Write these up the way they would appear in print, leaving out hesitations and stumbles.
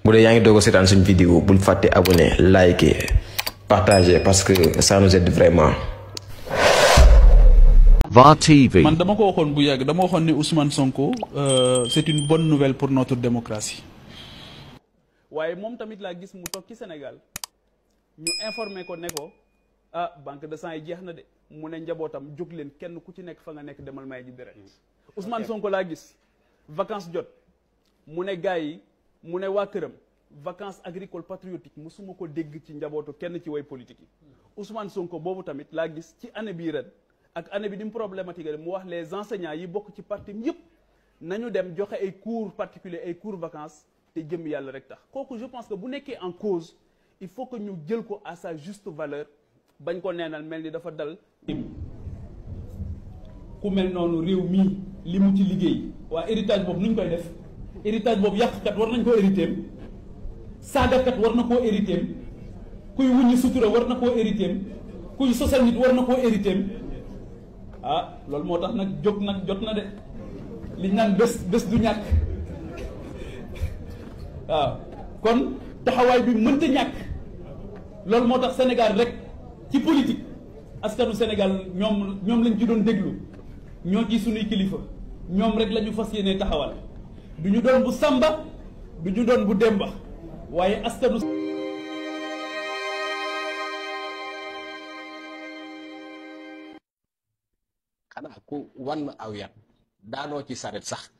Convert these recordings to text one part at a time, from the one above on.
bu dee yaa ngi doog a seetaan suñu vidéo bul fàtte abonné liker partager parce que ça nous aide vraiment. VAR TV. man dama ko waxoon bu yàgg dama waxoon ne Ousmane Sonko c'est une bonne nouvelle pour notre démocratie. waaye moom tamit laa gis mu toog ci Sénégal ñu informé ko ne ko ah banque de sang yi jeex na de mu ne njabootam jóg leen kenn ku ci nekk fa nga nekk demal may ji deret. Ousmane Sonko laa gis vacances jot mu ne gars yi mu ne waa këram vacances agricoles patriotiques musuma ko dégg ci njabootu kenn ci way politique yi. Ousmane Sonko boobu tamit laa gis ci année bii ren ak année bi ni mu problématique mu wax les enseignants yi bokk ci parti yëpp nañu dem joxe ay cours particuliers ay cours vacances te jëm yàlla rek tax kooku je pense que bu nekkee en cause il faut que ñu jël ko à sa juste valeur bañ ko neenal mel ni dafa dal. ku mel noonu réew mii li mu ci liggéey waa héritage boobu nuñ koy def héritage boobu yàqkat war nañ koo hérité saagakat war na koo hérité kuy wuññi sutura war na koo hérité kuy sosal nit war na koo hérité ah loolu moo tax nag jóg nag jot na de liñ naan bés du ñàkk waaw kon taxawaay bi mënta ñàkk loolu moo tax Sénégal rek ci politique askanu Sénégal ñoom lañ ci doon déglu ñoo ci sunuy kilifa ñoom rek la ñu fas yéene taxawal du ñu doon bu Samba du ñu doon bu Demba waaye askanu xanaa ku wan aw yat daanoo ci saret sax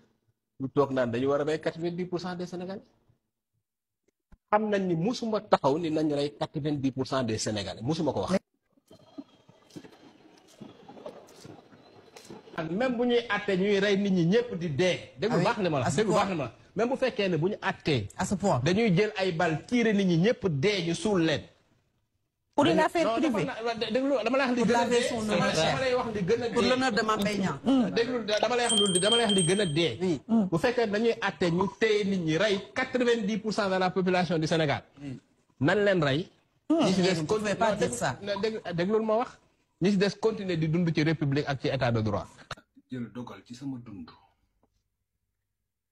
ñu toog naan dañu war a rey 90% des Sénégalais xam nañ ni musuma taxaw ni nañ rey 90% des Sénégalais musuma ko wax. même bu ñuy àttee ñuy rey nit ñi ñëpp di dee. déglu baax na ma la déglu baax na ma la même bu fekkee ne bu ñu àttee. à ce point dañuy jël ay bal tiire nit ñi ñëpp dee ñu suul leen. pour une affaire privée dama lay wax li gën a dee dama lay wax li gën a dee pour l'honneur de Mame Mbaye Niang. déglu dama lay wax li gën a dee. bu fekkee dañuy àtte ñu téye nit ñi rey 90% de la population du Sénégal. nan leen rey. ñi si des continuer pas dire ça. déglul ma wax. ñi si des continuer di dund ci république ak ci état de droit. jël dogal ci sama dund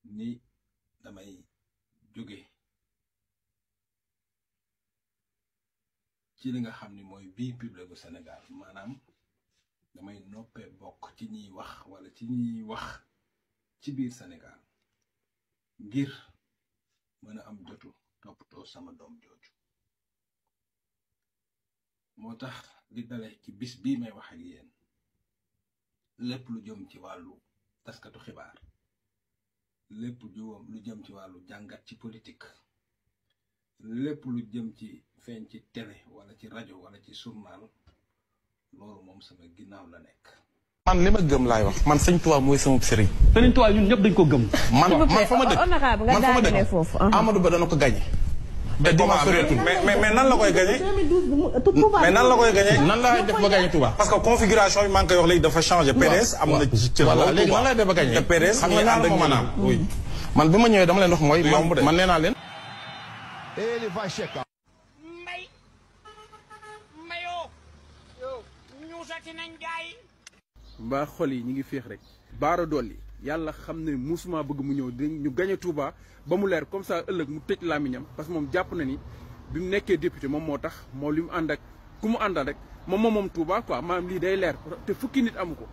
ni damay jóge ci li nga xam ni mooy vie publique bu Sénégal maanaam damay noppee bokk ci ñiy wax wala ci ñiy wax ci biir Sénégal ngir mën a am jotu toppatoo sama doom jooju moo tax li dale ci bis bii may wax ak yéen lépp lu jëm ci wàllu taskatu xibaar lépp lu jëm ci wàllu jàngat ci politique lépp lu jëm ci feeñ ci télé wala ci rajo wala ci journal loolu moom sama ginnaaw la nekk. man li ma gëm laay wax man sëñ Tuubaa mooy sama sëriñ. Sëriñ Tuubaa ñun ñëpp dañ ko gëm. man fa ma dëkk Amadou Ba dana ko gañe. mais nan la koy gañe mais nan la koy gañe nan la def ba gañe Touba. parce que configuration bi maa ngi koy wax léegi dafa changé. PDS am na ci voilà léegi nan lay def ba gañe. te PDS xam nga ànd ak maanaam oui. man bi ma ñëwee dama leen wax mooy. man nee naa leen. ele vai checar. mbaa xol yi ñu ngi féex rek. baara dolli yàlla xam ne musuma bëgg mu ñëw ñu gañe Touba ba mu leer comme ça ëllëg mu tëj làmmiñam parce que moom jàpp na ni bi mu nekkee député moom moo tax moom li mu ànd ak ku mu àndal rek moom Touba quoi maanaam lii day leer te fukki nit amu ko.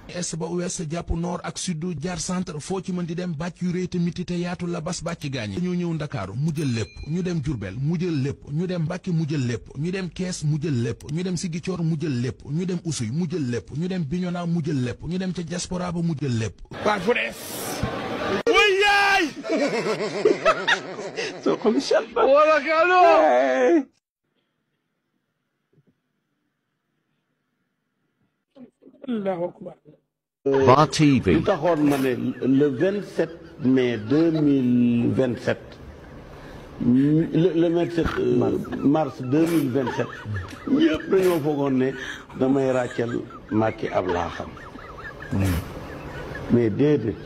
est ba ouest jàpp nord ak sud jaar centre foo ci mën di dem bàcc yu rëy te miti te yaatu la bas bàcc gaañi dañoo ñëw Ndakaaru mu jël lépp ñu dem Diourbel mu jël lépp ñu dem Mbàkke mu jël lépp ñu dem Kees mu jël lépp ñu dem Ziguinchor mu jël lépp ñu dem Oussouye mu jël lépp ñu dem Bignona mu jël lépp ñu dem ca diaspora ba mu jël lépp. waa fu des. wuy yaay. soo ko michel ba. wala kano. Allahu akbar. VAR TV. lu taxoon ma ne le 27 mai 2027 le 27 mars 2027 ñëpp dañoo foogoon ne damay ràccal Macky ab laa xam mais déedéet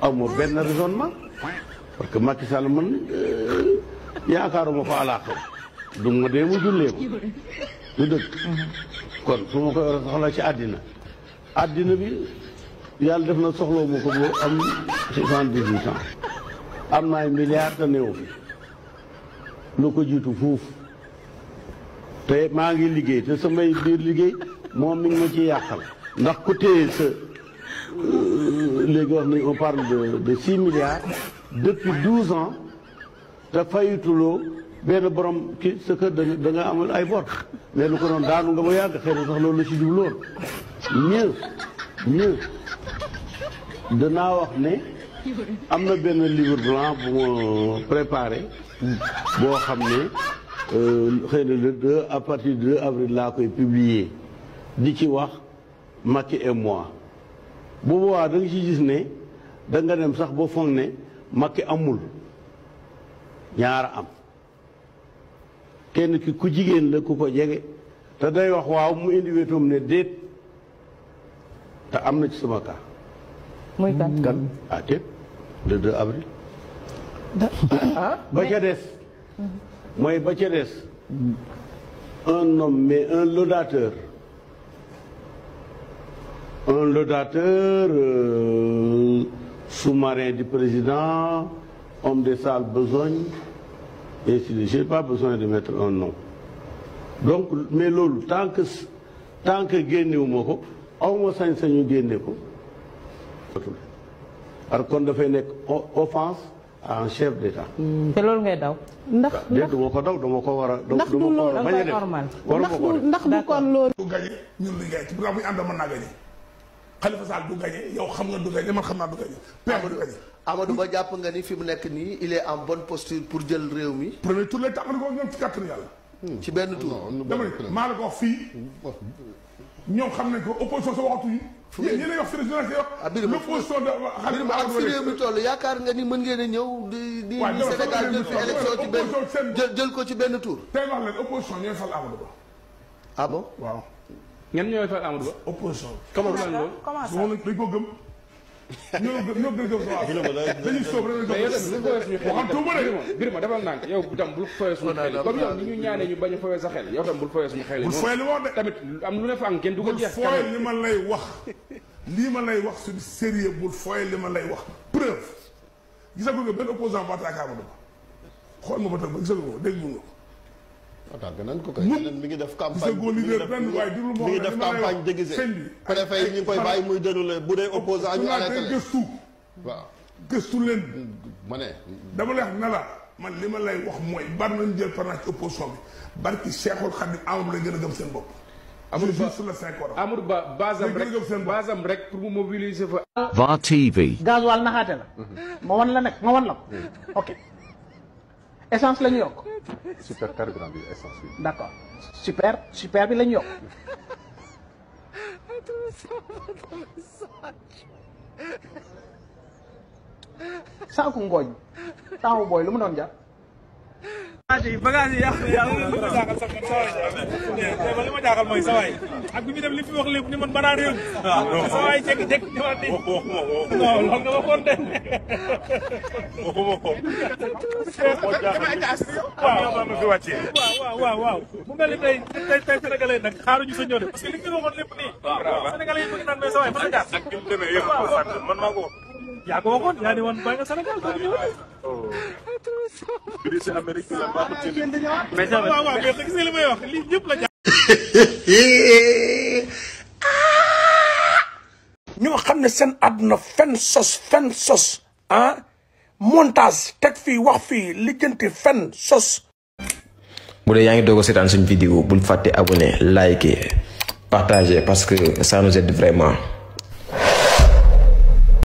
amul benn raisonnement parce que Macky Sall man yaakaaruma ko alaa xam du ma dee mu jullee ko du dëgg kon su ma koy war a soxla ci àddina bi yàlla def na soxloo ma ko boo am 78 ans am na ay milliards te néew fi lu ko jiitu fuuf te maa ngi liggéey te samay biir liggéey moom mi ngi ma ci yàqal ndax ku téye sa léegi wax nañ on parle de 6 milliards depuis 12 ans te fayutuloo benn borom ki sa kër da nga amal ay bor mais lu ko doon daanu nga ba yàgg xëy na sax loolu la ci jubloon mieux danaa wax ne am na benn livre blanc bu ma préparé boo xam ne xëy na le 2 à partir du 2 avril laa koy publier di ci wax Macky et moi bu boobaa da nga ci gis ne da nga dem sax ba foog ne Macky amul ñaara am kenn ki ku jigéen la ku ko jege te day wax waaw mu indi wetoom ne déet te am na ci sama cas. muy kan ah déet le 2 avril. ba ca des. mooy ba ca des. un homme mais un laudateur. Un laudateur sous-marin du président, homme de sale besogne, et ainsi de suite. Je n'ai pas besoin de mettre un nom. Donc, mais loolu tant que génnewuma ko aw ma sañ-sañu génne ko. alors kon dafay nekk offense à un chef d'État. te loolu ngay daw. ndax dama ko daw dama ko war a. ndax du loolu da koy normal. ndax du kon loolu. du gagné ñun li gagné ci bu ñu ànd mën naa gagné. Khalifa Sall du gagné yow xam nga du gagné man xam naa du gagné. PAM du gagné. Amadou Ba jàpp nga ni fi mu nekk nii il est en bonne posture pour jël réew mi. premier tour lay tàmbali ko ñoom ci kàttanu yàlla. ci benn tour. dama ne maa la ko wax fii ñoom xam nañ ko opposition sa waxatuñu. yéen ñi lay wax service de wax. l'opposition de Birima ak fi réew mi toll yaakaar nga ni mën ngeen a ñëw di Sénégal jël fi élection ci benn jël ko ci benn tour. tey wax leen opposition ñooy fal Amadou Ba. ah bon waaw. ñan ñooy fal Amadou Ba. opposition. comment ça loolu. dañ ko gëm. ñoo gën a gëm sa dañuy sóob rek mais yow tamit bul fooyee suñu xel Birima defal naa yow tam bul fooyee suñu xel comme yow ni ñu ñaanee ñu bañ a fooyee sa xel yow tam bul fooyee suñu xel. bul fooyee li ma wax de tamit am lu ne fa am kenn du ko jeex. bul fooyee li ma lay wax lii ma lay wax c'est sérieux bul fooyee li ma lay wax preuve gisagu nga benn opposant baata ak Amadou Ba xool nga ba tam ba gisagu nga dégg nga ko. attaque nañ ko kay mi ngi def campagne mi ngi def campagne déguisée préfet yi ñu ngi koy bàyyi muy déroulé bu dee opposant ñu arrêté leen gëstu waaw gëstu leen ma ne dama lay wax ne la man li ma lay wax mooy bari nañu jël par ci opposition bi barki Cheikhul Khadim Amadou lay gën a gëm seen bopp Amadou Ba basam rek pour mu mobiliser fa VAR TV gasoil naxaate la ma wan la nag ma wan la ko ok essence la ñu yokk. super carburant bi essence bi. d'accord super bi la ñu yokk. saaku ngooñ taamu booy lu mu doon jar. bagage yi yàqu li ma jaaxal sax man li ma jaaxal mooy sa waay ak bi ñu def li fi wax lépp ni man banaa réew mi sa waay jékki-jékki ñëwaat ni non loolu nga waxoon de waaw ma fi wàccee waaw mu mel ni tey sénégalais nag xaaruñu sa ñëw de parce que li ñu waxoon lépp nii sénégalais yi bëgg naan mais sa waay mën a jaar ak bi mu demee yëpp man maa ko yaa ko waxoon yaa ni woon bàyyi nga Sénégal doo ñëw si Amérique la baaxul ci mais waaw mais gis nga li may wax lii ñëpp la ñoo xam ne seen àdduna fen sos ah montage teg fii wax fii lijjanti fen sos. bu dee yaa ngi doog a seetaan suñu vidéo bul fàtte abonné liker partager parce que ça nous aide vraiment.